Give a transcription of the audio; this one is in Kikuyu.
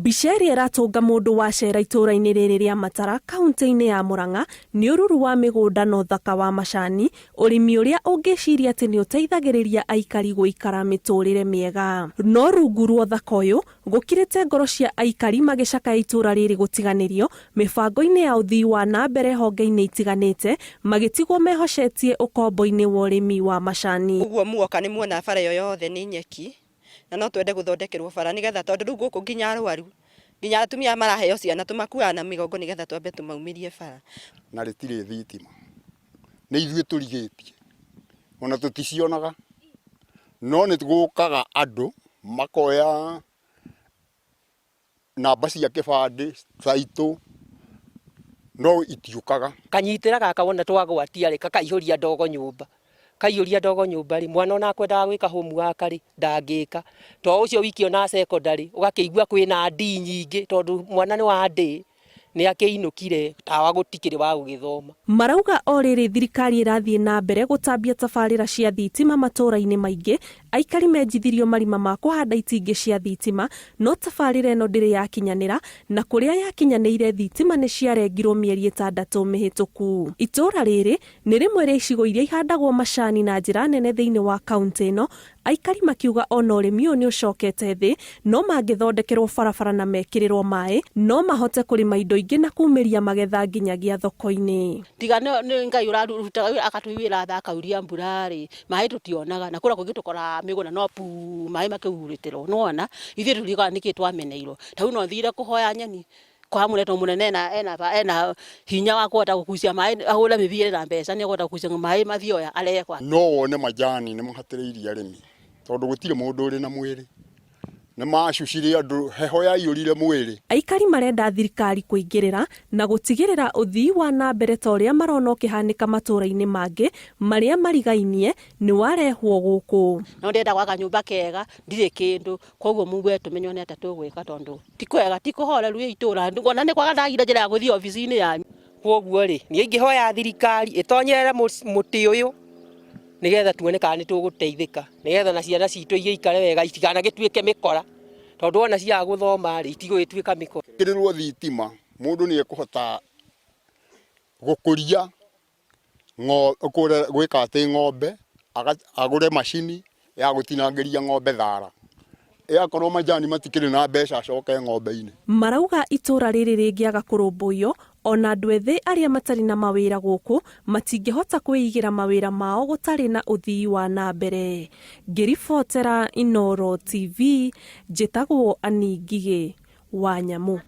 Mbica ĩrĩa ĩratũnga mũndũ wacera itũũra-inĩ rĩrĩ rĩa Matara kaunti-inĩ ya Murang'a nĩ ũruru wa mĩgũnda na ũthaka wa macani, ũrĩmi ũrĩa ũngĩciria atĩ nĩ ũteithagĩrĩria aikari gũikara mĩtũrĩre mĩega. No rungu rwa ũthaka ũyũ, gũkirĩte ngoro cia aikari magĩcakaya itũũra rĩrĩ gũtiganĩrio mĩbango-inĩ ya ũthii wa na mbere honge-inĩ itiganĩte, magĩtigwo mehocetie ũkombo-inĩ wa ũrĩmi wa macani. Ũguo muoka nĩ muona bara ĩyo yothe nĩ nyeki na no twende gũthondekerwo bara nĩgetha tondũ rĩu gũkũ nginya arwaru nginya atumia maraheo ciana tũmakuaga na mĩgongo nĩgetha twambe tũmaumĩrie bara. Na rĩtirĩ thitima nĩ ithuĩ tũrigĩtie ona tũticionaga no nĩ gũkaga andũ makoya namba cia kĩbandĩ taitũ no itiũkaga. Kanyitĩra gaka wona twagwatia rĩ, gakaihũria ndogo nyũmba. Kaihũria ndogo nyũmba rĩ, mwana ona akwendaga gwĩka homework rĩ, ndangĩka. To ũcio wiki ona secondary, ũgakĩigua kwĩna D nyingĩ tondũ mwana nĩ wa D, nĩ akĩinũkire tawa gũtikĩrĩ wa gũgĩthoma. Marauga o rĩrĩ thirikari ĩrathiĩ na mbere gũtambia tabarĩra cia thitima matũũra-inĩ maingĩ, aikari menjithirio marima ma kũhanda itingĩ cia thitima, no tabarĩra ĩno ndĩrĩ yakinyanĩra na kũrĩa yakinyanĩire thitima nĩ ciarengirwo mĩeri ĩtandatũ mĩhĩtũku. Itũũra rĩrĩ nĩ rĩmwe rĩa icigo iria ihandagwo macani na njĩra nene thĩinĩ wa kaunti ĩno, aikari makiuga ona ũrĩmi ũyũ nĩ ũcokete thĩ, no mangĩthondekerwo barabara na mekĩrĩrwo maĩ, no mahote kũrĩma indo ingĩ na kumĩria magetha nginyagia thoko-inĩ. Tiga nĩ Ngai ũrarutaga wĩra akatũiguĩra tha akauria mbura rĩ, maĩ tũtionaga na kũrĩa kũngĩ tũkoraga mĩgũnda no pu maĩ makĩhurutĩrwo nĩwona, ithuĩ tũtiũĩ nĩkĩ twameneirwo. Ta rĩu no thire kũhoya nyeni kwa mũnene tondũ mũnene ena hinya wa kũhota gũkucia maĩ ahũre mĩbira na mbeca nĩ ekũhota gũkucia maĩ mathioya arehe gwake. No wone majani nĩ mahatĩrĩirie arĩmi tondũ gũtirĩ mũndũ ũrĩ na mwĩrĩ nĩ macucire andũ heho yaiyũrire mwĩrĩ. Aikari marenda thirikari kũingĩrĩra na gũtigĩrĩra ũthii wa na mbere ta ũrĩa marona ũkĩhanĩka matũũra-inĩ mangĩ marĩa marigainie nĩ warehwo gũkũ. No ndĩrenda gwaka nyũmba kega ndirĩ kĩndũ koguo muge tũmenye nĩ atĩa tũgwĩka tondũ ti kwega ti kũhoreru itũra ona nĩ kwaga ndagire njĩra ya gũthiĩ obici-inĩ yanyu. Kwoguo rĩ, niĩ ingĩhoya thirikari ĩtonyerere mũtĩ ũyũ nĩgetha tuone kana nĩ tũgũteithĩka, nĩgetha na ciana citũ igĩikare wega itikanagĩtuĩke mĩkora, tondũ wona ciaga gũthoma rĩ, itigũgĩtuĩka mĩkora. Kĩrĩrwo thitima mũndũ nĩ ekũhota gũkũria gwĩka atĩ ng'ombe agũre macini ya gũtinangĩria ng'ombe thara ĩgakorwo majani matikĩrĩ na mbeca acoke ng'ombe-inĩ. Marauga itũũra rĩrĩ rĩngĩaga kũrũmbũiyo ona andũ ethĩ arĩa matarĩ na mawĩra gũkũ matingĩhota kwĩigĩra mawĩra mao gũtarĩ na ũthii wa na mbere. Ngĩribotera Inooro TV, njĩtagwo Annie Ngigĩ wa Nyamũ.